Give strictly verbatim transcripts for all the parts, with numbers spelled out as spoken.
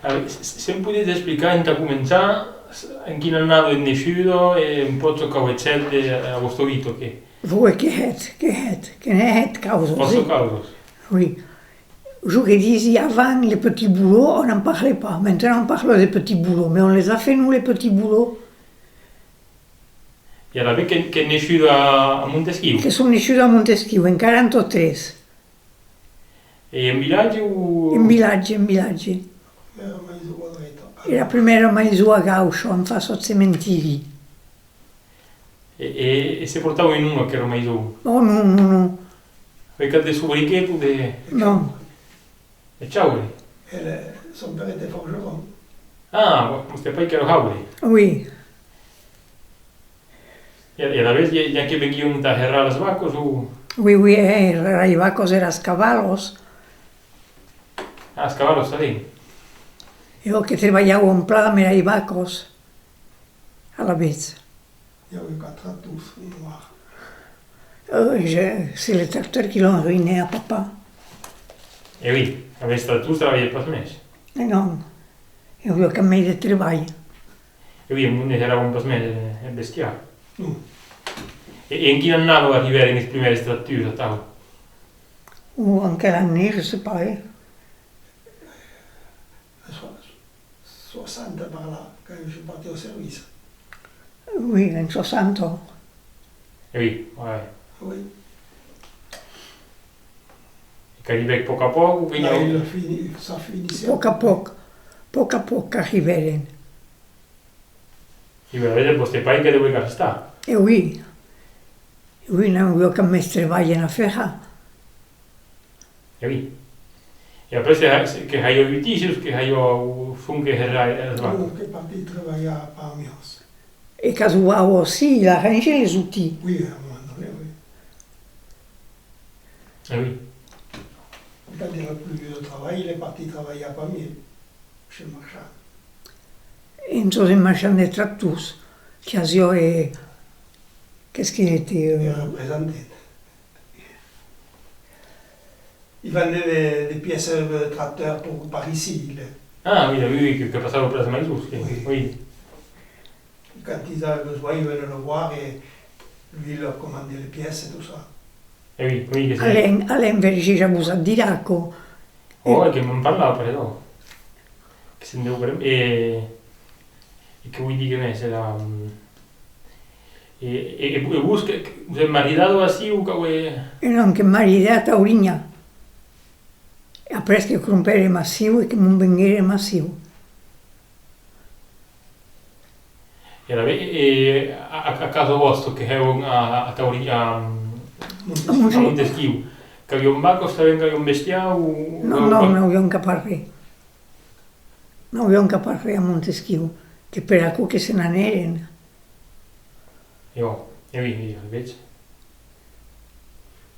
Ah, se, se, se'm podètz explicar entà començar en quina annada ètz neishuda e un pauc çò qu'avètz hèt de, a vòsta vita, que... Voi, que hèt, que hèt, que n'è hèt causas, fòrça causas. Oui. Jo que disi avant, les petits boulots, on n'en parlait pas. Maintenant, on parle des petits boulots. Mais on les a fait, nous, les petits boulots. E alavetz qu'ètz, qu'ètz neishuda a, a Montesquiu? Que som neishuda a Montesquiu, en quaranta-tres. E en vilatge o? En vilatge, en vilatge. Era maison a dreta. Era prumèra maison a gaucha, en fàcia ath cementiri. E, e, e se portava un nom, aquera maison? Oh, non, non, non. Avètz cap de sobriquet o de... Non. De Chaure? El, son père était forgeron. Ah, vòste pair qu'èra haure. Oui. E, e alavetz, i a, i a que venguion tà herrar las vacas, o? Oui, oui, eh, herrar las vacas e las cavalas. Ah, las cavalas tanben. E ò que trebalhavan plan amb las vacas, alavetz. Il y avait quatre tracteurs noirs. Euh, je, c'est les tracteurs qui l'ont ruiné à papa. E oui, avec les tracteurs, trabalhètz pas mès. E non, i aviá cap mei de trebalh. E oui, eth monde herravan pas mès, eh, eth bestiar. Non. E, e en quina annada arribèren es prumèrs tractors atau? Ou en quelle année, je sais pas, eh. Soixante par là, quand je suis parti au service. Oui, en soixante. Oui, ouais. Oui. E qu'arribèc pauc a pauc o que... Là, il a fini, ça finissait. Pauc a pauc, pauc a pauc qu'arribèren. E ben, vòste pair que deviá estar. E oui. Oui, non, i aviá cap mès trebalh a faire. E oui. E après, se, se, que haiá utís, que haiá, o sonque herrar, eh, las vacas? Non, que partit trebalhar a Pamias. E qu'ajudava aussi, il arrangeait les outils. Oui, à un moment donné, oui. Ah oui. Quand il n'y avait plus de travail, il est parti travailler à Pamiers, chez le marchand. En çò, un marchand de tractors, qui hasiá, eh, qu'est-ce qu'il était, euh, il représentait. Il vendait des, des pièces de tracteur pour, par ici, il est. Ah oui, oui, oui, que, que passava per las maisons, que, oui. Oui. Quand ils avaient besoin, ils venaient le voir et lui leur commandait les pièces et tout ça. Eh oui, oui, que c'est... Alain, Alain Verger, ja vos ac dirà, aquò. Oh, e que me'n parlava, perdon. Que se'n deu brem-, e, e que voi díguer mès, era, mm, e, e, e vo-, e vos que, que vos ètz maridada aciu, qu'aué? E non, que maridèt a Aurinha. E après que crompèrem aciu e que mo'n venguèrem aciu. E alavetz, e, a, a, a casa vòsta que hèvan a, a Tauri-, a, a Montesquiu, qu'avián vacas tanben, qu'avián bestiar o... Non, non, n'avián cap arren. N'avián cap arren a Montesquiu, que per aquò que se n'anèren. Jo, e oui, oui, veig.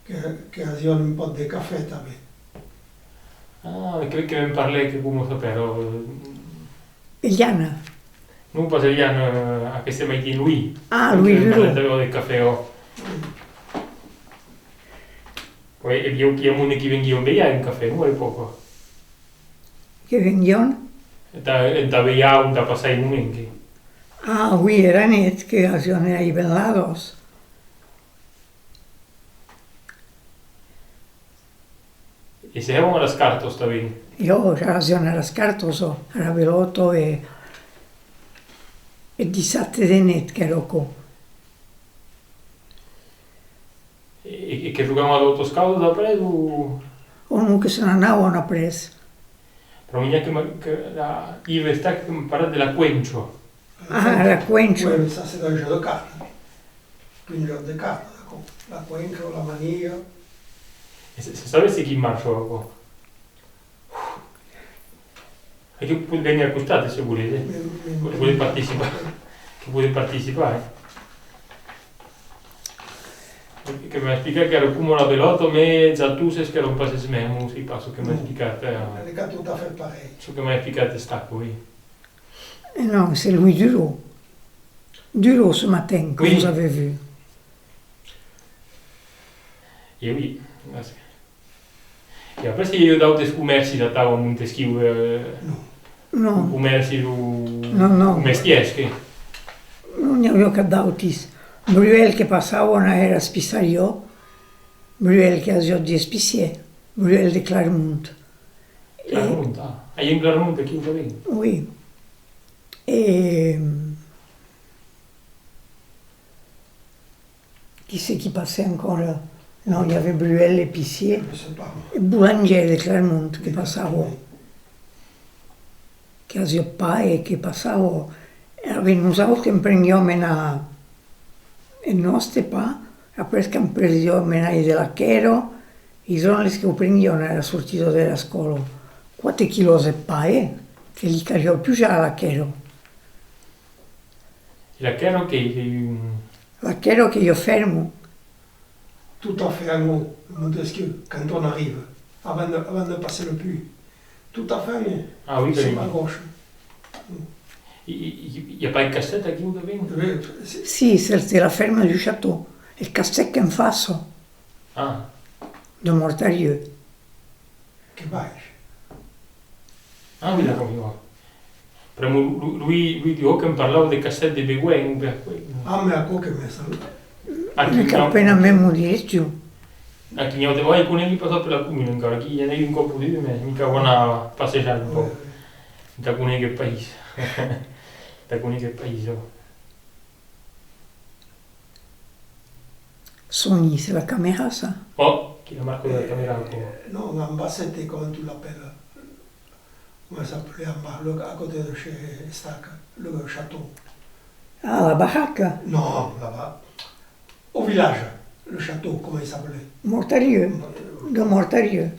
Que, que hasián un pauc de cafè tanben. Ah, que, que me'n parlèc, que, coma s'apèra? Eliana. Non, pas Eliana, aqueste maitin, Louis. Ah, Louis Duró. Que me'n parlèc tanben de cafè, ò. Oui, e bien, i a monde qui venguián bejar un cafè, non, a l'epòca? Que venguián? Entà, entà bejar, entà passar un moment, que... Ah, oui, era net, que hasián eras veladas. E se hèvan eras cartas tanben? Jo, ja hasián eras cartas, ò, era velòta e, e dissabte de net, qu'èra aquò. E, e que jogavan a d'autas causas après, o? Ò non, que se n'anavan après. Però n'i a que me, que la, Yves Estac que me parla de la cuencho. Ah, la cuencho. Oui, mais ça, c'est un jeu de cartes. Un jeu de cartes, d'accord. La cuencho, la manilla. E se, se sabes se qui marcha, aquò? E que pòt venir a costat, se volètz, eh? Que pòt participar. Que pòt participar, eh? Que m'a explicat qu'èra coma la velòta, mès a tots es qu'èran pas es mèmes, sai pas çò que m'a explicat, eh. Non, elle est pas tout à fait pareille. Çò que m'a explicat Estac, oui. Eh non, c'est Louis Duró. Duró ce matin que vous avez vu. E oui, parce que E après, se i a d'autes comèrcis atau a Montesquiu, eh? Non. Non. Lo comèrci, lo, non, non, lo mestièr, que? Non n'i aviá cap d'autis. Bruèl que passava a èra espiçariá, Bruèl que hasiá d'espissièr, Bruèl de Clarmont. E Clarmont, ah. Ai en Clarmont, aquí, o ben? Oui. E Qui c'est qui passait encore? Non, il y avait Bruel, l'épicier, et Boulanger de Clermont qui passava. Que hasiá pan e que passava. E avec nosautres que prenguiam en, en nòste pan, après qu'am prenguiam en de la quèra, ils ont les que prenguiam a la sortida de l'escòla. Quatre quilòs de pan, eh, que li caliá pujar a la quèra. E la quèra que, que... La quèra que i a fèrma. Tot a fèrma, Montesquiu, quand on arrive, avant de, avant de passer le puits. Tot a fèrma, ah oui, sur ma gauche. I, i, i, i a pas de castèth aquiu davant? Oui, c'est... Si, c'est, c'est la ferme du château. El castèth qu'en faça. Ah. De Mortarieu. Que baish. Ah oui, d'accord, je vois. Pr'amor lo, lo, Louis, Louis Duhau que'm parlava de castèth de Beguèn, o Beguèn. Ah, mès aquò que me sap. Aquí, cap ena mèma direccion. Aquí n'i a de, oi, conegui pas per la comuna encara, aquí i anèi un còp o dus, mès me cau anar passejar un pauc. Entà conéguer eth país. Entà conéguer eth país, ò. Sony, c'est la caméra, ça. Oh, qui la marque de la caméra, quoi. Euh, non, en bas, c'était, comment tu l'appelles? Comment ça s'appelait en bas, le, à côté de chez Stack, le château? Ah, la baraque. Non, là-bas. Au village, le château, comment il s'appelait? Mortarieu. Mortarieu. De Mortarieu.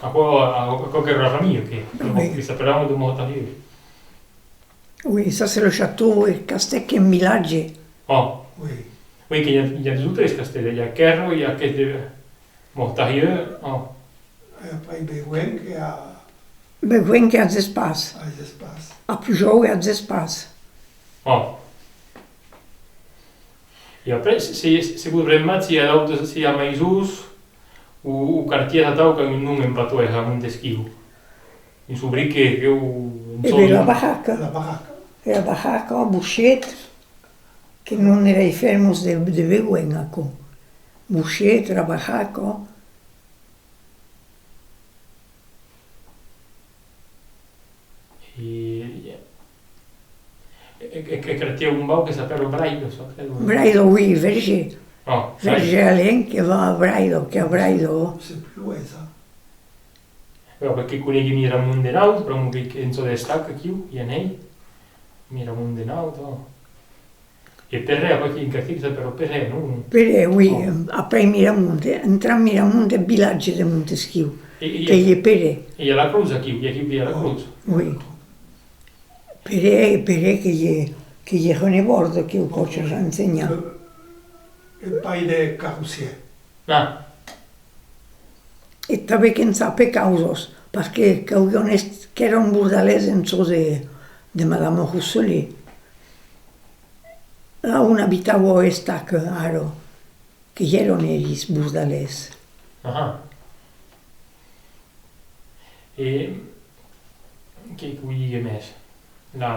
Aquò, aquò qu'èra la familha, que, oui, que s'apelavan de Mortarieu. Oui, ça c'est le château, e castèth qu'en vilatge. Oh. Oui. Oui, que i a, i a dus o tres castèths, i a Quèrra, i a aqueth de Mortarieu, oh. E après Beguèn que a... Beguèn que a Zespàs. A Zespàs. A Pujòu e a Zespàs. Oh. E après, se, se, se vos brembatz, se i a d'autes, se i a maisons, o, o quartièrs atau qu'an un nom en patoès a Montesquiu. Un sobric que, que o... E ben, la Barraca. La Barraca. E la Barraca, Bouchet, que non èra fèrmas de, de Beguèn, aquò. Bouchet, la Barraca. E, e, e, e, e quartièr un pauc que s'apèra Braida, s'apèra? Braida, oui, Verger. Ah, Verger, Verger, alèn que va a Braida, que a Braida. C'est plus loin, ça. Però perque conegui Miramont de Naut, pr'amor que, que en çò d'Estac aquiu, i anèi. Miramont de Naut, oh. E Perret, après, quin quartièr que s'apèra Perret, non? Perret, oui, oh. Après Miramont, entram Miramont, eth vilatge de Montesquiu, e, e que i a, i a Perret. E i a la crotz aquiu, i a aquiu que i a la crotz. Oui. Perret, Perret que i a, que i a René Borde, que o pòt ensenhar. Le, le pair de Carrossier. Ah. E tanben que'n sabe causas, parce que qu'auian est-, qu'èran bordalés en çò de, de Madame Rousselet. Là on abitava Estac, ara, que i èran eris bordalés. Ahà. E que, que voi díguer mès? La,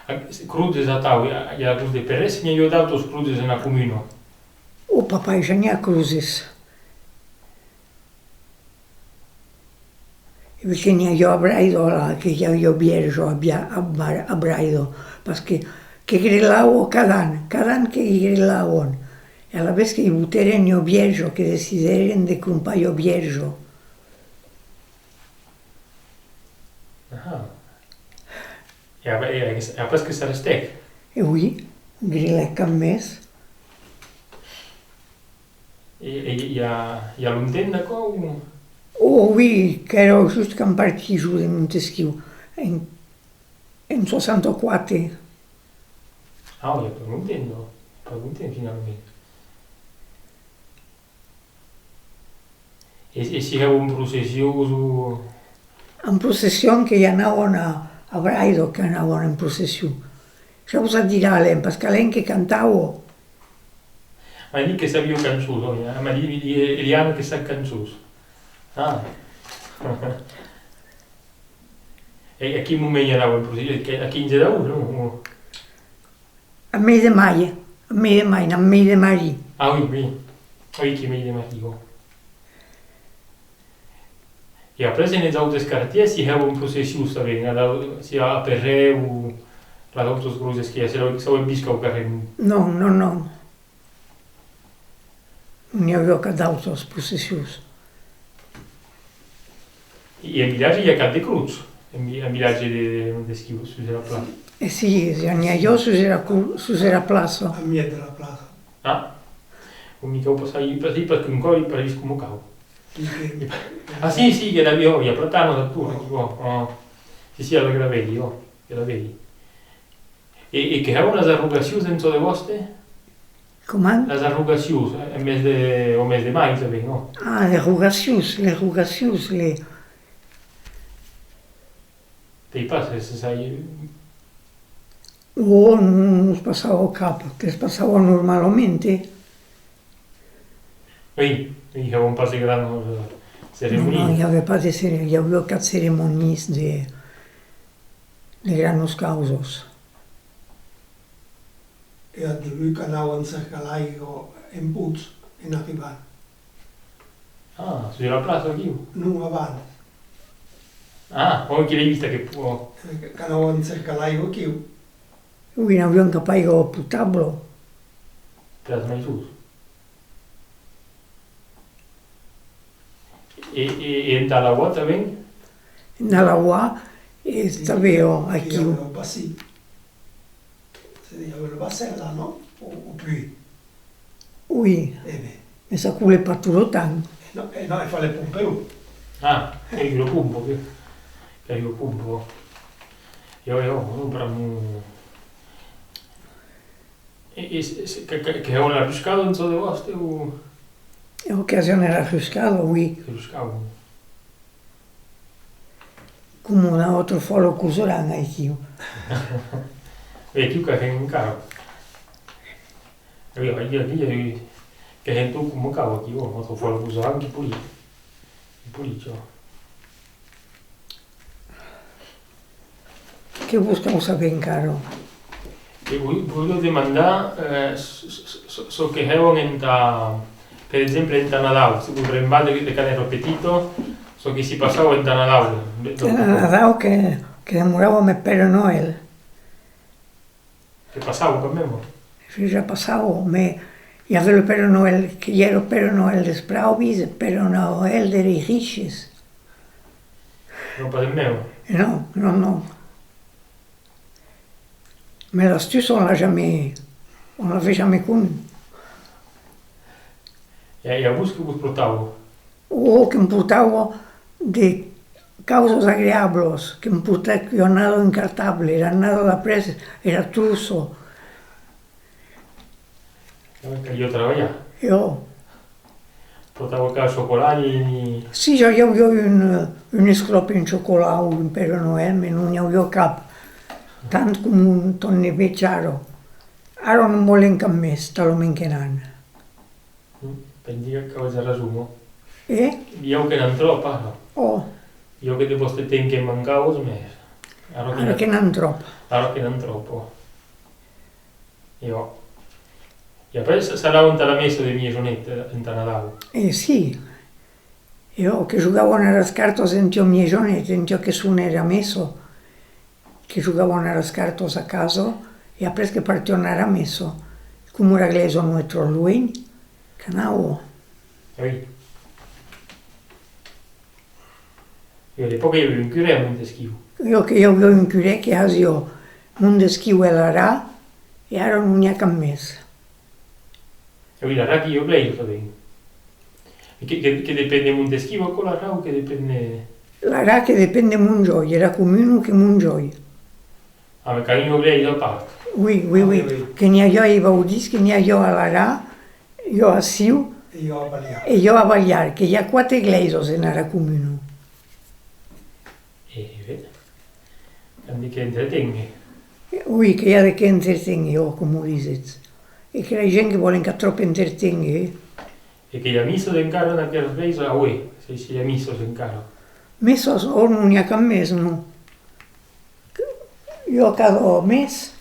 a, crotz atau, i a, i a la crotz de Perret, se n'i a d'autas crotzes ena comuna? Ò, papa, ja n'i a crozes. E perque n'i aviá a Braida, là, que i aviá Bièrja a Bia-, a Bar-, a Braida, parce que, que grelava cada an, cada an que i grelavan. E alavetz que i botèren ua Bièrja, que decidèren de crompar ua Bièrja. Ahà. E après, e après que s'arrestèc? E oui, grelèc cap mès. E, e i a, i a longtemps d'aquò, o? Ò, oui, qu'èra just quand parti jo de Montesquiu, en, en soixante-quatre. Ah, i a pas longtemps, non? Pas longtemps, finalament. E, e se i a en processions o? En procession que i anavan a, a Braida, que anavan en procession. Ja vos a dirà alèn, parce qu'alèn que cantava. M'a dit que sabiá cançons, non? M'a dit, Eliane que sap cançons. Ah. E a quin moment i anava en procession? A quinze d'aost, non? O A mes de mai, a mes de mai, a mes de mai. Ah oui, oui. Oui, que mes de mai, bon. E après, en es autres quartièrs, si hèvan processions tanben, a la, si a Perrèu o las autres gròssas que i a, se l'avètz vist quauque ren? Non, non, non. N'i aviá cap d'autras processions. E en vilatge i a cap de crotz, en vi-, en vilatge de, de, d'esquiu, sus de la plaça? E si, n'i aviá sus de la cor-, sus de la plaça. Al mièg de la plaça. Ah, o mi cau passar, passar pas qu'un còp e pas vist coma cau. Ah, si, si, que l'aviá, i a platanos a torn, aquí, bon, ah. Si, si, ara que la vedi, bon, que la vedi. E, e que hèvan las arrogacions en çò de vòste? Comment? Las arrogacions, eh, en mes de, au mes de mai, tanben, non? Ah, les rogacions, les rogacions, les... Tei pas, se, se sai. Oh, non, non se passava cap, que's passava normalament, eh. Oui, oui, i aviá pas de granas, eh, ceremonias. Non, non, i aviá pas de cere-, i aviá cap ceremonias de, de granas causas. E a debut qu'anavan cercar l'aiga en potz en arribant. Ah, sus la plaça aquiu? Non, abans. Ah, ò, que l'ai vist aqueth, ò. Eh, qu'anavan cercar l'aiga aquiu. Oui, n'avián cap aiga potabla. Per las maisons. E, e, e entà lavar tanben? Entà lavar, e tanben, ò, aquiu. Au bacin. Se diu le bacin, là, non? O, o puits? Oui. E ben. Mès aquò le pas tot lo temps. E non, e non, e fa le pompeu. Ah, e lo pompa, que, que lo pompa. Jo, jo, non, pr'amor E, e, e, que, que, que hèvan la ruscada en çò de vòste, o? E ocasion era ruscada, oui. Se ruscavan. Coma una autra fòla cosaran, aiquiu. E aquiu que hèn encara. E aquí, aquí, que hèn tot coma cau, aquiu, ò, autra fòla cosaran que polit. Que polit, ò. Que vos cau saber encara? E vos, vos voliá demandar, eh, çò, çò, çò, çò que hèvan entà, per exemple, entà Nadau, se vos brembatz de, de quand èra petita, çò que s'i passava entà Nadau. Entà Nadau que, que demorava mès Père Noël. Que passava quand même. Si, ja passava, mès i aviá lo Père Noël, que i èra Père Noël des praubis e Père Noël de les riches. Non, pas en meu. Non, non, non. Mès l'astuça, on l'a jamais, on l'avait jamais connue. E, e a vos que vos portava? O que'm portava de causas agreablas, que'm portèc ua annada un cartable, era annada d'après era troça. Ah, caliá trabalhar. Jo. Portava cap chocolat ni, ni... Si, jo, jo, jo un, un esclòp en chocolat o un Père Noël, mès non n'i aviá cap. Tant coma un ton de bèc ara. Ara non vòlen cap mès, talament que n'an. Mm, pensi qu'avètz rason, non? E? Ieu que n'an tròp, ara. Ò. Ieu que de vòste temps que mancavatz, mès ara que n'an tròp. Ara que n'an tròp, ò. Ieu. E après, s'anavan entà la messa de mieja-net, eh, entà Nadau. E si. Ieu que jogavan a las cartas en ua mieja-net, en ua que sona era messa. Que jogavan a las cartas a casa e après que partián a la messa. Coma era glèisa non ei tròp luenh, qu'anavan. Oui. E a l'epòca i aviá un curè a Montesquiu. Jo que i aviá un curè que hasiá Montesquiu e Larà, e ara non n'i a cap mès. E oui, Larà que i a glèisa tanben. E que, que, que depend de Montesquiu, aquò, Larà, o que depend de... Larà que depend de Montjòi, era comuna que Montjòi. Ah, mès qu'an ua glèisa a part. Oui, oui, oui. Ah, oui, oui. Que n'i a ua a Baudís, que n'i a ua a Larà, ua a Siu, e ua a Baliar. E ua a Baliar, que i a quate glèisas en ara comuna. E ben, an de qué entreténguer. Oui, que i a de qué entreténguer, ò, coma disètz. E que la gent que vòlen cap tròp entreténguer, eh. E que i a missas encara en aqueras glèisas aué, se, se i a missas encara. Missas, ò, non n'i a cap mès, non. Ua cada mes.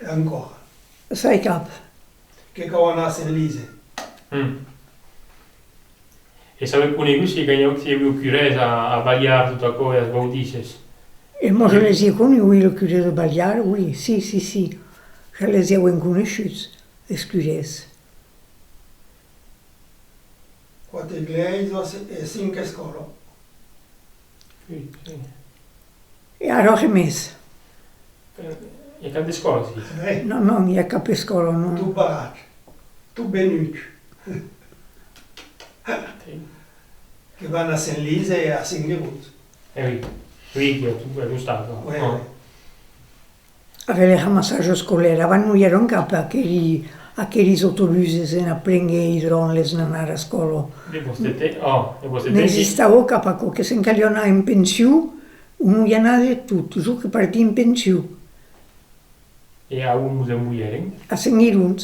E ancora. Sai cap. Que cau anar a Sent Lise. Mm. E s'avètz conegut si que i a, si i aviá curès a, a Balhar, tot aquò, e as Baudisses? E mos les i a conegut, oui, lo curé de Balhar, oui, si, si, si. Ja les i avèm coneishuts, les curès. Quatre glèisas e cinc escòlas. Oui, oui. E ara res mès. Eh, i a cap d'escòla, si? Eh, non, non, i a cap escòla, non. Tot barrat, tot venut. Sí. Que van a Sent Lise e a Sent Guerut. Eh oui, oui, que i a tot, a costat, non? Oui, oui. Avec les ramassages scolaires. Avant non i èran cap aqueli, aquelis autobuses en aprénguer i dròlles d'anar a escòla. De vòste temps, oh, de vòste temps. N'existava cap aquò, que se'n caliá anar en pension, o non i anava de tot, jo que partí en pension. E a on vos envoièren? A Sent Girons.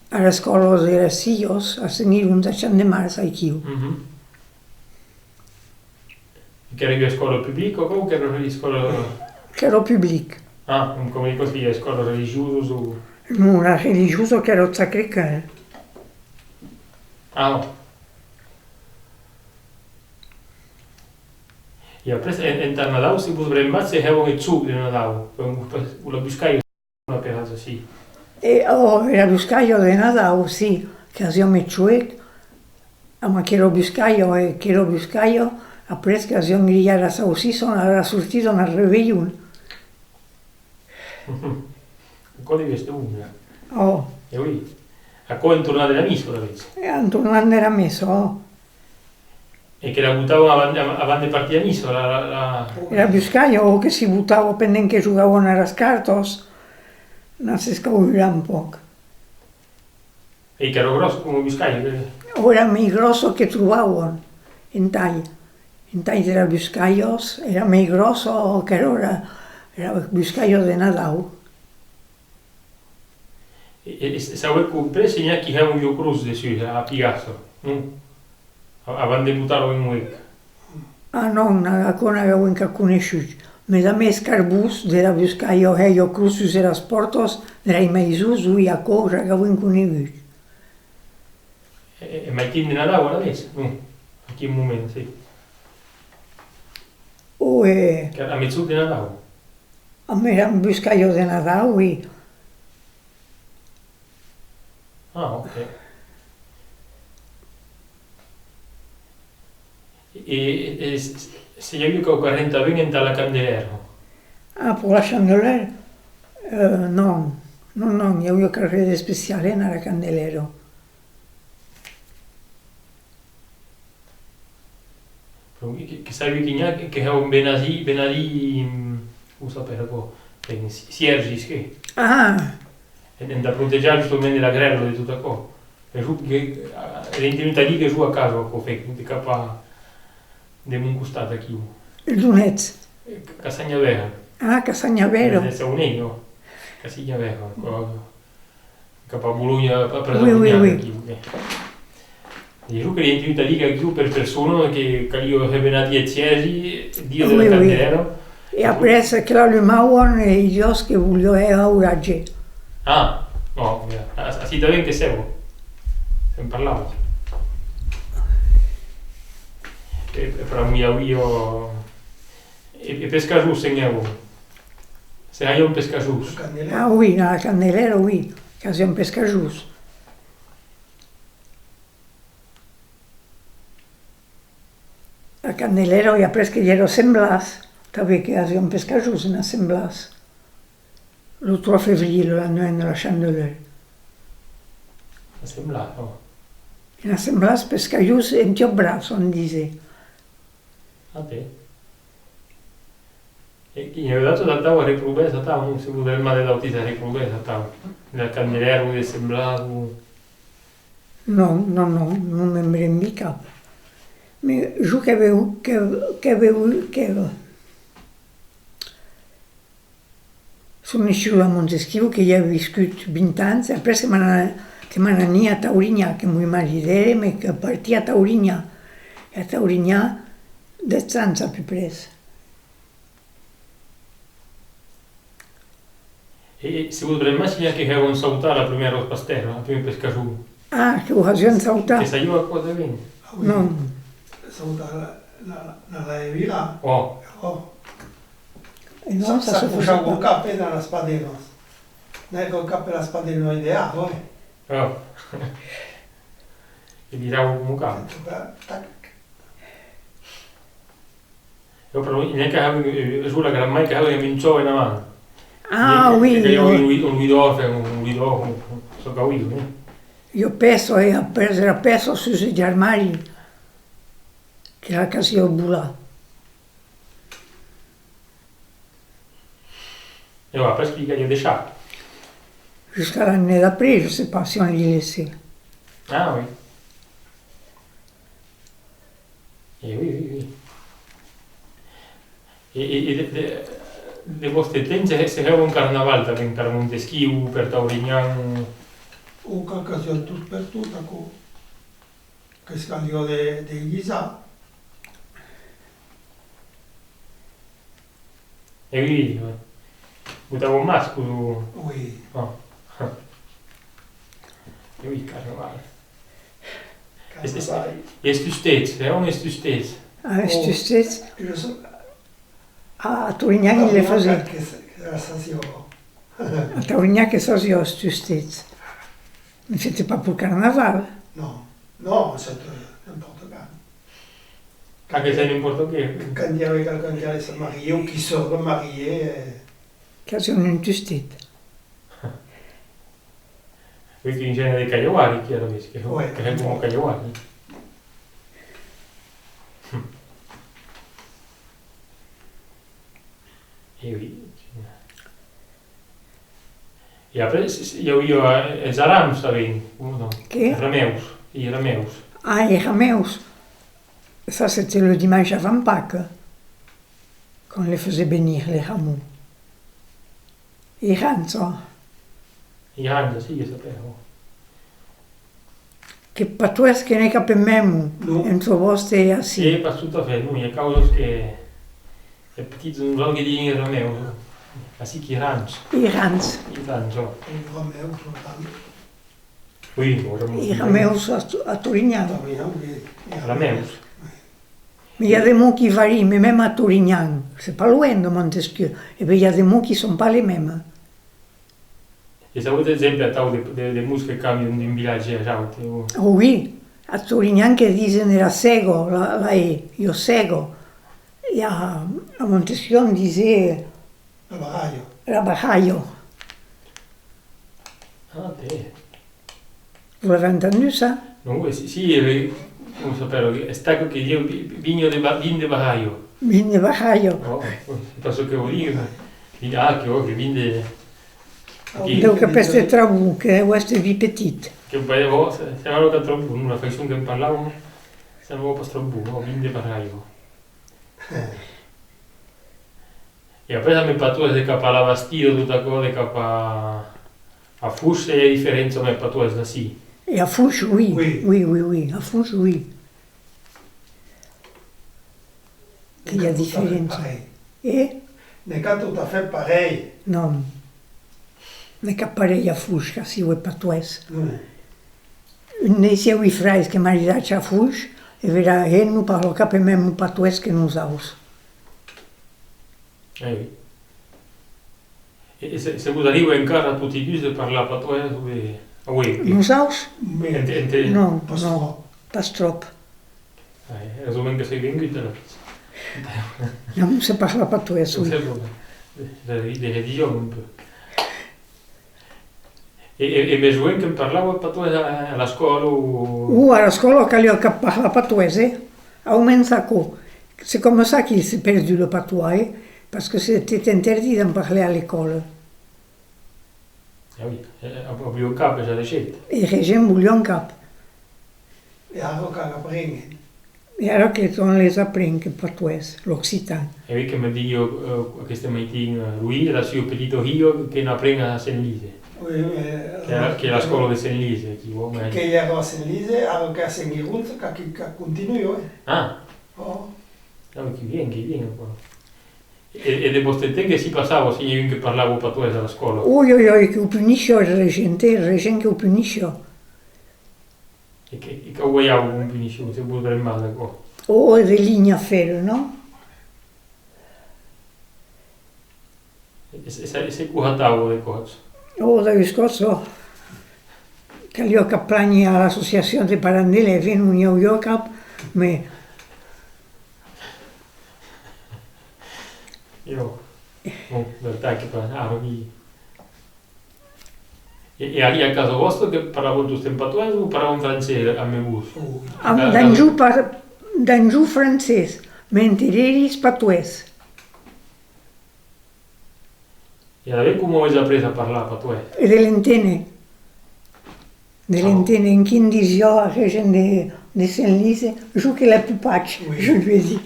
A l'escòla de les filhas, a Sent Girons, a Champ de Mars, aiquiu. Mhm. Qu'èra ua escòla publica, aquò, o qu'èra ua escòla... Qu'èra public. Ah, com, com aquò, i a escòlas religiosas o... Non, la religiosa qu'èra Sacré-Cœur. Ah, non. E après, en, entà Nadau, se vos brembatz, se hèvan eth joc de Nadau, o, o la buscalha. Una pera ací. E, oh, era buscalha de Nadau, si, qu'asiam eth joc, amb aquera buscalha, e aquera buscalha, après qu'asiam grilhat la saucissa a la sortida, en Revelhon. Aquò deviá èster bon, ja. Oh. E oui. Aquò en tornant de la missa, alavetz. E en tornant de la missa, oh. E que la botavan avant, avant de partir a missa, la, la, la... Era buscalha, o que s'i botava pendent que jogavan a las cartas, non se cau jurar un pauc. E qu'èra gròssa coma buscalha, que... O era mei gròssa que trobavan, en talh. En talh de las buscalhas, era mei gròssa, o qu'èra era, era buscalha de Nadau. E, e, e s'avètz comprés, se n'i a qui hèvan ua crotz dessús, a Pigassa, non? A-, avant de botar-lo en huec. Ah non, na-, aquò n'avèm cap coneishut. Mes a mes Carbús de la buscalha hèia crotz sus eras pòrtas de las maisons, oui, aquò ja qu'avèm conegut. E, e, e maitin de Nadau, alavetz? Non, a quin moment, si. O, e... Qu'èra a miègjorn de Nadau? Amb era buscalha de Nadau, oui. Ah, ok. E, e, e se, se i aviá quauquarren tanben entà la Candelèra? Ah, pour la Chandeleur? Euh, non. Non, non, i aviá cap res d'especial, eh, entà la Candelèra. Però que, que sabi que n'i a que, que hèvan benasir, benasir, mm, com s'apèra aquò? Ben, ci-, cèrgis, que? Ah! En, entà protejar justament de la grèla, de tot aquò. E jo que, eh, l'ai entenut a dire que jo a casa, aquò, fèc, de cap a, de mon costat, aquiu. D'on ètz? Eh, Ca-, Cassanhavèra. Ah, Cassanhavèra. De, de Saunei, non? Cassanhavèra, aquò. Cap a Bolonha, pas, pas... Oui, oui, Bolonha, oui. Aquí, ok. E jo que l'ai entenut a dire qu'aquiu per persona que caliá rebenar dietz cèrgi, dia de la Candelèra. Oui, oui. E après que l'alumavan, e Dios que voliá hèr auratge. Ah, non, mira, a-, ací tanben que sèva. Se'n parlava. E, e pr'amor i aviá, e, e pescajors, se'n hèvan. Se hèian pescajors. Ah oui, a la Candelèra, oui, qu'hasiam pescajors. La Candelèra, e après que i èra Sent Blas, tanben que hasiam pescajors ena Sent Blas. Lo trois février, le lendemain de la Chandeleur. Ena Sent Blas, non? Ena Sent Blas, pescajors en tiòp bras, on dise. Ah, ben. E, e i a d'autres atau a Reprovès, atau, non? Se vos brembatz d'autis a Reprovès, atau. De la Candelèra o de Sent Blas o... Non, non, non, non me'n brembi cap. Mes jo que veu, que, que veu, que... Son naishuda a Montesquiu, que i ai viscut vint ans, e après que m'an-, que m'an anit a Taurinhan, que mos maridèrem e que partí a Taurinhan. E a Taurinhan, dètz ans a peu près. E, e se vos brembatz, n'i a que hèvan sautar la prumèra pastèra, la prumèra pescason. Ah, que o hasián sautar? Que saieu aquò tanben? Ah oui. Non. Sautar la, la, la, la de virar. Oh. Oh. E non, ça, ça se faisait pas. S'acochavan lo cap, eh, dins las padenas. N'ai que lo cap e las padenas ideal, eh. Oh. E viravan coma cal. Tac, tac. Jo, però, n'i a que hèvan, eh, es la gran-mair que hèvan un chòu ena man. Ah, oui, que i a un, un, un luidor, enfin, un luidor, un, un, çò qu'auiu, eh. Jo pèça, e après era pèça sus eth armari, que la casiá volar. E après, qui li caliá deishar? Jusqu'à l'année d'après, je sais pas si on l'y laissait. Ah, oui. E oui, oui, oui. E, e, e de, de, de vòste temps se, se hèva un carnaval tanben per Montesquiu, per Taurinhan? O qu'ac hasián tot pertot, aquò. Qu'es caliá de, de guisar. E oui, oui, oui. Botavan mascas o? Oui. Ah. E oui, carnaval. Es, es, carnaval. E es tustets, eh? On es tustets? Ah, es tustets. Oh, jo sò... A, a Torignan, ils les faisaient. Que, que, que la sasiá. A Torignan que sasiá es tustets. Mais c'était pas pour carnaval. Non, non, c'était n'importe quand. Ah, que c'est n'importe qué. Quand il y avait quelqu'un qui allait se marier ou qui se remariait, euh. Qu'hasián un tustet. Oui, qu'un genre de cailhauari, qui era vist, que, ouais, que hèn coma cailhauari. E oui. E après, s-, s-, i auia, eh, es arams tanben, o non? Qué? Es ramèus, i ramèus. Ah, es ramèus. Ça, c'était le dimanche avant Pâques, qu'on les faisait bénir, les rameaux. Irança. Irança, si, que s'apèra. Que patoès que n'ei cap en mèmo, non, entre vòste e ací. E pas tot a fèt, non, i a causas que, que petits, nosauts que diem ramèus, ací qu'i ranç. I ranç. I ranç, ò. E ramèus, non tant. Oui, bon, ramèus. I ramèus a, a Torignan. Torignan, oui. Ramèus. Mais il y a des mots qui varient, mais même à Torignan, c'est pas loin de Montesquieu, eh ben, il y a des mots qui sont pas les mêmes. E s'avetz d'exemples atau de, de, de mots que cambian d'un vilatge a l'aute, o? Oh oui, a Torignan que disen era sèga, la, la e, jo sèga. E a, a Montesquieu on disè la barralha. La barralha. Ah, tè. Vous l'avez entendu, ça? Non, eh, si, si, eh, comment ça s'appelle, estaca que diu vi-, vinha de ba-, vin de barralha. Vin de barralha. Oh, oh, c'est pas ce que vous dites, mais vin, ah, que, oh, que vin de, que... Donc, après, c'est trop bon, que ouais, c'est vie petite. Que, ben, oh, c'est, c'est vraiment pas trop bon, la façon que parlàvem, c'est vraiment pas trop bon, oh, vin de barralha. E après, damb eth patoès de cap a la Bastida, tot aquò, de cap a, a Foish, i a diferéncia damb eth patoès d'ací? E a Foish, oui. Oui. Oui, oui, oui, a Foish, oui. Que i a diferéncia. N'ei cap tot a fèt parelh. E? N'ei cap tot a fèt parelh. Non. N'ei cap parelh a Foish, qu'aciu eth patoès. Non. Un de sieu frairs que maridats a Foish, e vera hèn non parla cap eth mèmo patoès que nosaus. Eh oui. E, e se, se vos arriba encara toti dus de parlar patoès, o de... Ah oui, oui. Nosaus? Ente, ente... Non, pas tròp. Pas tròp. Eh, es moment que soi vengut, alara. Non, se parla patoès, oui. Non se parla. De, de, de religion, un peu. E, e, e mès joen que'n parlava patoès a, a l'escòla o? O a l'escòla caliá cap parlar patoès, eh? Au mens aquò. C'est comme ça qu'il s'est perdu le patois, eh? Parce que c'était interdit d'en parler à l'école. Ah oui, eh, eh, avián cap, ja de hèit. E res, volián cap. E ara qu'ac aprenguem. E ara que on les apren, que patoès, l'occitan? E oui, que me diguiá, eh, aqueste maitin, eh, Louis, la sua petita hilha, que n'apren a Sent Lise. Oui, oui, que, eh, que l'escòla de Sent Lise, qui vò, que, que i èra a Sent Lise, ara qu'ei a Sent Gironça, que, que, que continua, eh. Ah. Oh. Ah, que bien, que bien, quoi. E, e de vòste temps que s'i passava, se i a un que parlava patoès a l'escòla? Oi, oi, oi, que o punissiá, era regent, era regent que o punissiá. E que, e quau balhava com punicion, se vos brembatz d'aquò? Ò, de linha fèrra, non? E, e, e se, e se quò hatava de còps? Ò, daus còps, ò. Caliá cap planhir a l'associacion de parents d'elèves, non i auiá cap, mès... Iò. Bon, vertat que pas, ara, oui. E, e a, e a casa vòstra que parlavan tostemps patoès o parlavan francés amb vos? Am, dab jo par-, dab jo francés, mès entre eris patoès. E alavetz, coma avètz aprés a parlar patoès? E de l'enténer. De l'enténer, en quin disiá aquel gent de, de Sent Lise, jo que l'ai popat, je lui ai dit.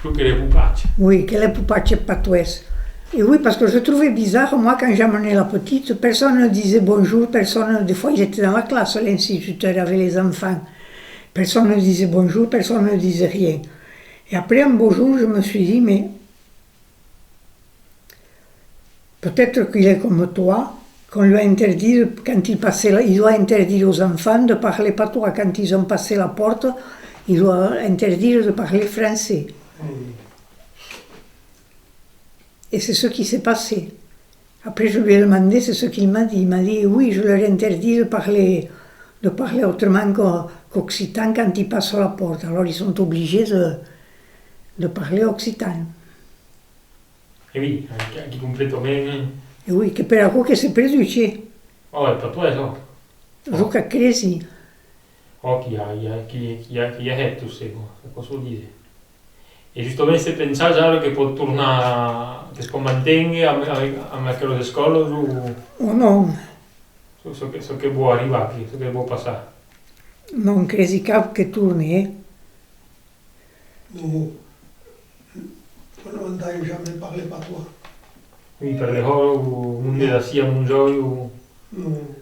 Jo que l'ai popat. Oui, que l'ai popat, eth patoès. Et oui, parce que je trouvais bizarre, moi, quand j'amenais la petite, personne ne disait bonjour, personne, des fois, il était dans la classe, l'instituteur avec les enfants. Personne ne disait bonjour, personne ne disait rien. Et après, un beau jour, je me suis dit, mais peut-être qu'il est comme toi, qu'on lui a interdit, de- quand il passait, la- il doit interdire aux enfants de parler patois. Quand ils ont passé la porte, il doit interdire de parler français. Et c'est ce qui s'est passé. Après, je lui ai demandé, c'est ce qu'il m'a dit. Il m'a dit, oui, je leur interdis de parler, de parler autrement qu'o- qu'occitan quand ils passent la porte. Alors, ils sont obligés de, de parler occitan. E oui, aquí, aquí completament. E oui, que per aquò que se perduche. Ò, e patoès, ò. Jo qu'ac cresi. Ò, qui a, qui a, qui, qui a, qui a hèt tot se, aquò se dise. E justament, se pensatz ara que pòt tornar, que's pòt manténguer amb, amb, amb aquelas escòlas o... O non. Çò, çò que, çò que vòu arribar aquí, çò que vòu passar. Non cresi cap que torne, eh. Non, non entend jamai parlar patois. Oui, per dehòra, o monde d'ací a Monjòi, o... Non.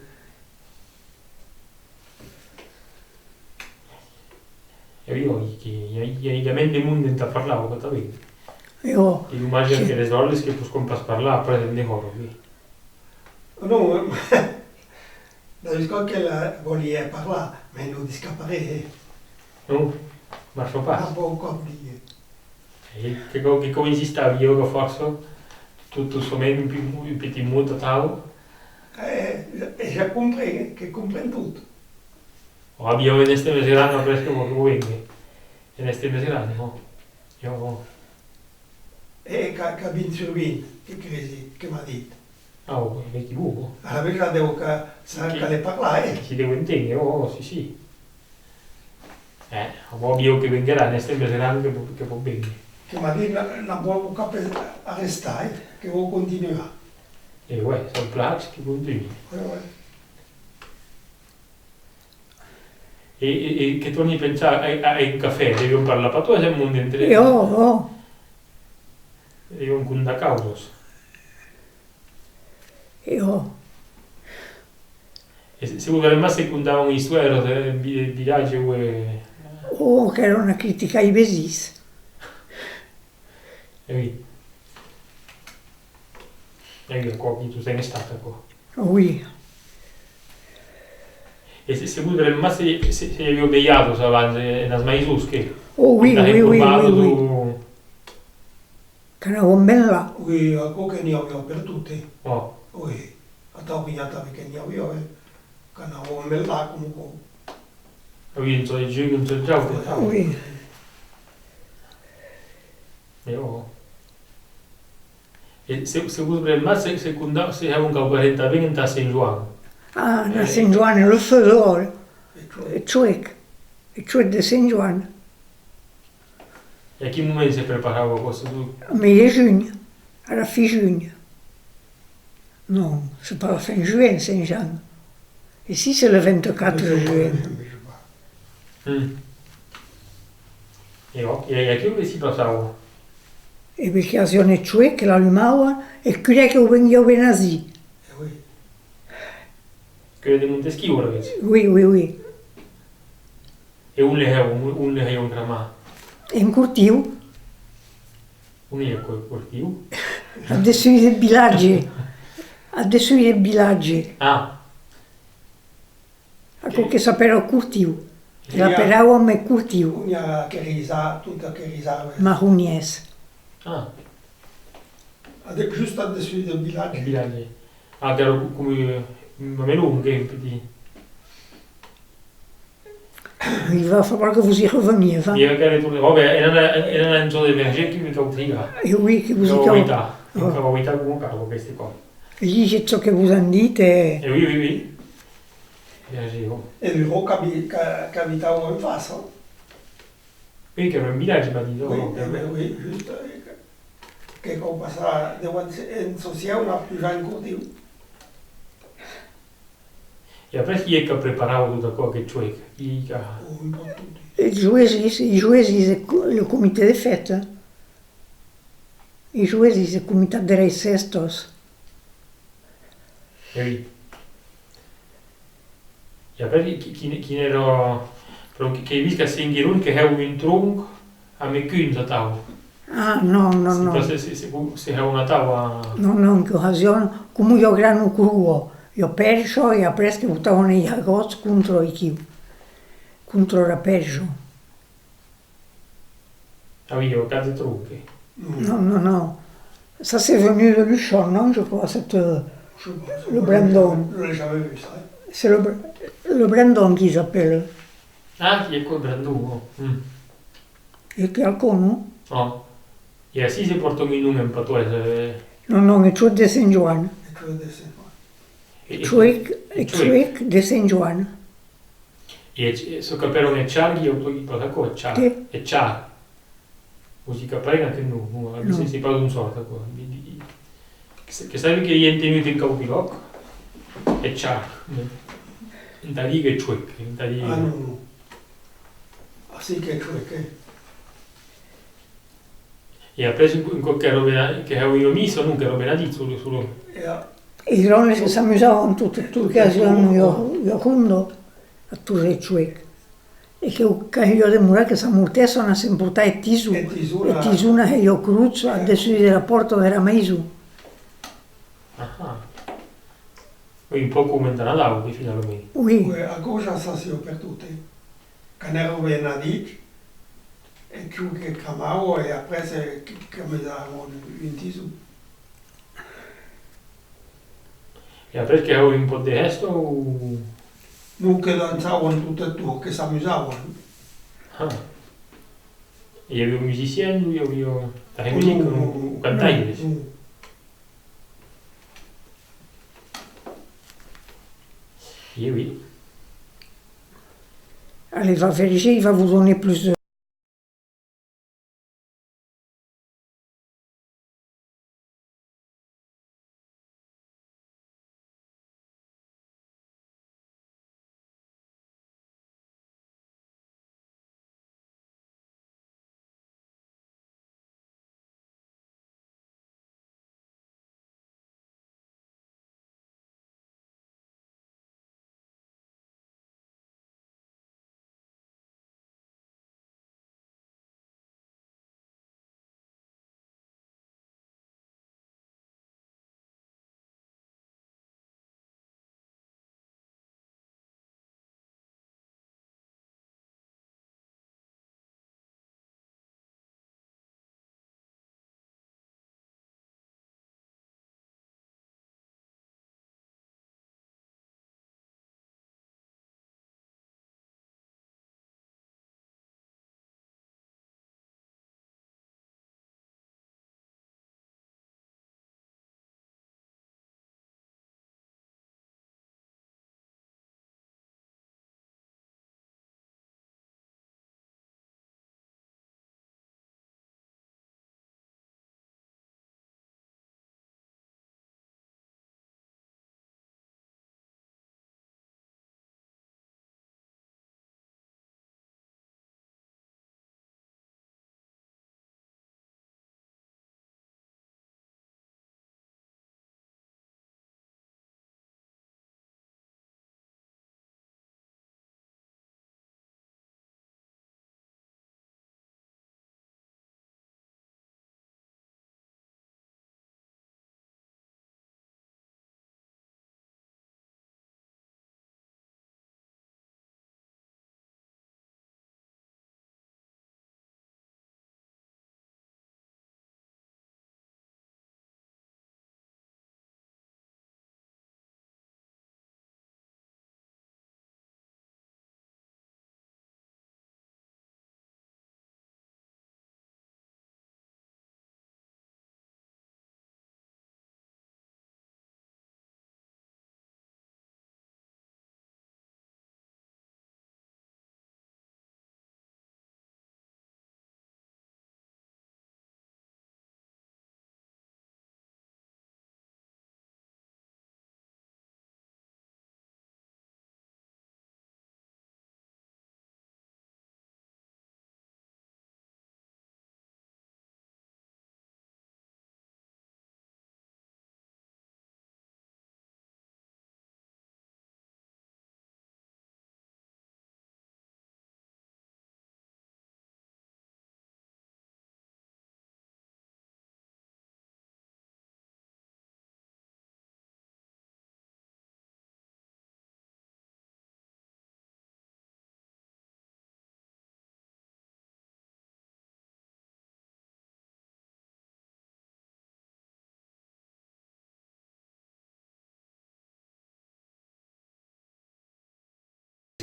E oui, oi, que i a, i a, i a mens de monde entà parlar, o tanben. E ò. E domatge que les vòles que poscam pas parlar après en dehòra, oui. Non, eh, David Coquel, eh, voliá parlar, mès lo discaparé, eh. Non, marcha pas. Tanpauc còp, digues. E que, que, que com insistava, ieu que fòrça, tot, tot soment un, pi- un petit mot atau. Eh, e ja compren, eh, que compren tot. O aviá en èster mès gran après que vos vengue. En èster mès gran, non? Ieu, non. E qu'a, qu'a vint sur vint, que cresi, que m'a dit. Ah, ò, m'equivoco. Alavetz la deu ca-, sa-, que, caler parlar, eh? Que si deu enténer, ò, ò, si, si. Eh, ò, ieu que venguerà, en èster mès gran que po-, que pòt vénguer. Que m'a dit, na-, n'ac vòu cap arrestar, eh? Que vòu continuar. E uè, son plats que continui. Uè, uè. E, e, e que torni pensar a, a, a un cafè, devián parlar patoès eth monde entre... E ò, ò. Devián condar causas. E ò. E se, se vos brembatz, se condavan istoèras de vi-, vilatge o, eh... Ò, qu'èran a criticar es vesins. E oui. E oui, aquò aquí tostemps estat, aquò. Oui. E se, se vos brembatz, se, se, se i aviá velhadas abans, eh, enas maisons, que... Oh, oui, oui, oui, oui, oui. Qu'anavan ben là. Oui, aquò que n'i aviá pertot, eh. Ò. Oui, atau que n'i a tanben que n'i aviá, eh. Qu'anavan ben là, coma aquò. Oui, un sòt jorn, un sòt aute, atau. Oui. E ò. E se, se vos brembatz, se, se conda-, se hèvan quauquarren tanben entà Sent Joan. Ah, entà Sent Joan, le feu dehòra. Eth huec. Eth huec de Sent Joan. E a quin moment se preparava aquò, se tu... Au mes de junh, a la fin junh. Non, c'est pas la fin juin, Saint-Jean. Ici, c'est le vingt-quatre juin. Mm. E ò, e, e aquiu que s'i passava? E ben, que hasián eth huec, que l'alumavan, e eth curet que o venguiá benasir. Curet de Montesquiu, alavetz? Oui, oui, oui. E on le hèvan, on, on le hèvan cramar? En cortiu. On ei aquò, Cortiu? Al dessús deth vilatge. Al dessús deth vilatge. Ah. Aquò que s'apèra Cortiu. Que l'aperavan Cortiu. On i a aqueris a-, tot aqueris arbres. Marronièrs. Ah. A de, just al dessús deth vilatge. Eth vilatge. Ah, qu'èra com, eh, un mamelon, que un petit. Il va falloir que vous y reveniez, hein. Mira que retorne. Bon, ben, èra, èra en çò de Verger que me cau trigar. E oui, que vous y cau. Me cau aguaitar, me cau aguaitar coma cau, aqueste còp. Llegitz çò que vos an dit e... E oui, oui, oui. Verger, bon. E Duró qu'abi-, qu'a-, qu'abitava en fàcia. Oui, qu'èra un vilatge, m'a dit, non? Oui, non, eh ben oui, just, eh, que, que cau passar deuant en Sociu, anar pujar en Cortiu. E après, qui ei que preparava tot aquò, aqueth huec? Qui ei que... Oh, un pauc tot. Es joesis, es joesis, le co-, le comité de fête. Es joesis, le comitat de las hèstas. E oui. E après, qui-, quin, quin èra, però que, qu'èi vist qu'a Sent Gironç que hèu un tronc, Amé cunz atau. Ah, non, non, non. Se, se, se, se hèu una taua. Non, non, que hasián coma ua grana crua, ua pèrcha, e après que botavan es hagòts contra aquiu, contra era pèrcha. Ah oui, au cap de tronc, eh. Non, non, non. Ça, c'est venu de Luchon, non, je crois, cette, euh, le brandon. Je l'ai jamais vu, ça, hein. C'est le br-, le brandon qu'ils appellent. Ah, qui ei aquò, brandon, oh. Mm. E quicòm, non? Oh. E ací se pòrta un nom en patoès, eh? Non, non, es huec de Sent Joan. Es huec de Sent Joan. E, e, es huec, e es huec de Sent Joan. E, e çò qu'apèran eth char, i a pas aquò, eth char. Qué? Eth char. Vos i capèren aqueth nom, non? Non. Se, se pas d'on sòrt aquò. Di, di, que sa-, que sabi que i èi entenut en quauqui lòc, eth char. Entà díguer huec, entà díguer... Ah, non, non. Ací qu'ei huec, eh. E après, un, un còp qu'èra bena-, que hèu ua missa, non, qu'èra benedit, solo, solo. E los òmes que s'amusavan tot, tot que hasián ua, ua ronda, a tornar eth huec. E que, que hèia demorar que s'amortèsson a se'n portar eth tison. Eth tison, eth tison, e ua crotz al dessús dera pòrta dera maison. Ah. Oui, un pauc coma entà Nadau, que finalament. Oui. Oui, aquò ja s'hasiá pertot, eh. Quand èra benedit, e que, que cremava, e après, eh, que, que me davan un tison. E après que hèu un pauc de hèsta o? Non, que dançavan tot eth torn, que s'amusavan. Ah. E i aviá musicians o i aviá de musica o, o cantaires? Non, non. Eh oui. Allez, va vérifier, il va vous donner plus de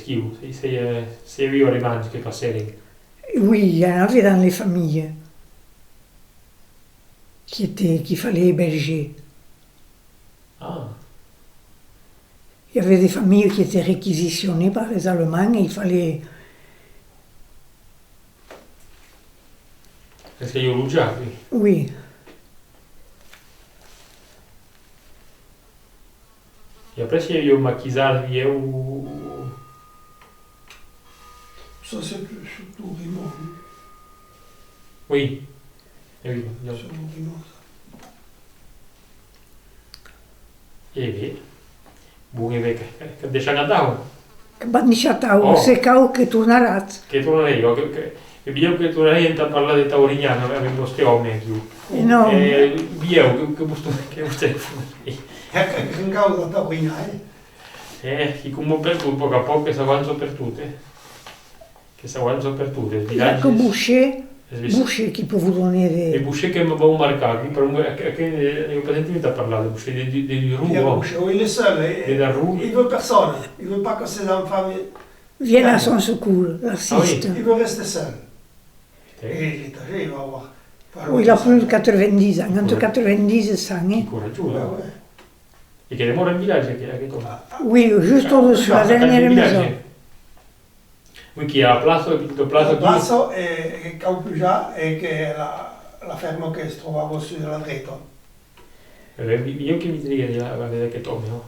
Quiu, se, se, eh, se i aviá alemands que passèren. Oui, il y en avait dans les familles qui étaient, qu'il fallait héberger. Ah. Il y avait des familles qui étaient réquisitionnées par les Allemands et il fallait... Es que i aviá lotjat, oui. Oui. E après, se i aviá maquisards, vièlhs... Ça, c'est surtout Rimont, hein. Oui. E oui, donc. Sur Rimont, ça. E ben, bon, e ben, que, que, que deisham atau. Que vam deishar atau, oh, se cau que tornaratz. Que tornarèi, jo, que, que, e ben, jo que tornarèi entà parlar de Taurinhan, amb, amb vòste òme, aquiu. E non. E, vièlhs, que, que vos, que vos telefonarèi. E que, que cau de Taurinhan, eh? Eh, quicòm per, per pòc a pòc que s'avança pertot, eh? Que s'avança pertot, es vilatges. Il y a que Boucher, es vic-, Boucher qui peut vous donner des... E Boucher que me vau marcar, aquí, per un, que, que, eh, n'ai pas sentut a parlar de Boucher, de, de, de Duroux, Pierre Boucher, oui, le seul, eh, de Daroux. Il veut personne, il veut pas que ses enfants vi-, viennent à son secours, l'assistent. Ah oui. Il veut rester seul. Putain. Et il est âgé, il va avoir... Oui, il a plus de quatre-vingt-dix ans, entre quatre-vingt-dix et cent, hein. Qui coratjós, eh? Ouais, ouais. E que demòra en vilatge, aqueth, aqueth òme? Oui, juste au-dessus, la dernière maison. Oui, qu'i a la plaça, la petita plaça aquí. La plaça, e, e cau pujar, e que la, la fèrma que se trobava sus la dreta. E ben, mi-, jo que mi diria de la, de d'aqueth òme, non?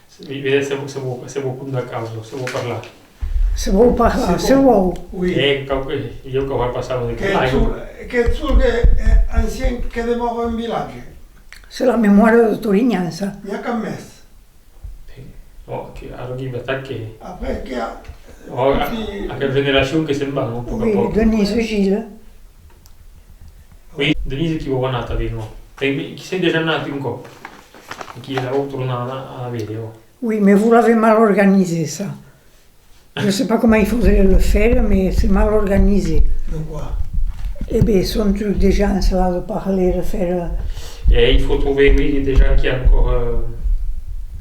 Se, mi, vede se, se vau, se vau contar causa, se vau parlar. Se vau parlar, se vau. Oui. E cau que, jo cau far passar de... Que tu, que tu que, eh, ancien que demòra en vilatge. C'est la mémoire de Torignan, ça. N'i a cap mès. Bon, que, ara que i va estar que... Après, que a... Oh, a, aquela generacion que se'n va, non? Pòc a pòc. Oui, Denise Gilles. Oui, Denise qui vau anar tanben, non? E qui sèi dejà anat un còp. E qui la vau tornar anar a véder, oh. Oui, mais vous l'avez mal organisé, ça. Je sais pas comment il faudrait le faire, mais c'est mal organisé. De quoi? Eh ben, sont tous des gens, ça va de parler, de faire, euh... Et il faut trouver, oui, des gens qui encore, euh...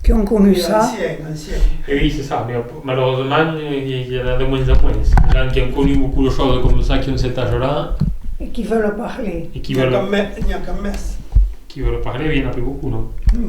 Qui ont connu ça. Anciens, anciens. Et oui, c'est ça, mais malheureusement, il y en a de moins en moins. Les gens qui ont connu beaucoup de choses comme ça, qui ont cet âge-là. Et qui veulent parler. Et qui veulent... N'i a cap mès, n'i a cap mès. Qui veulent parler, il y en a plus beaucoup, non? Hmm.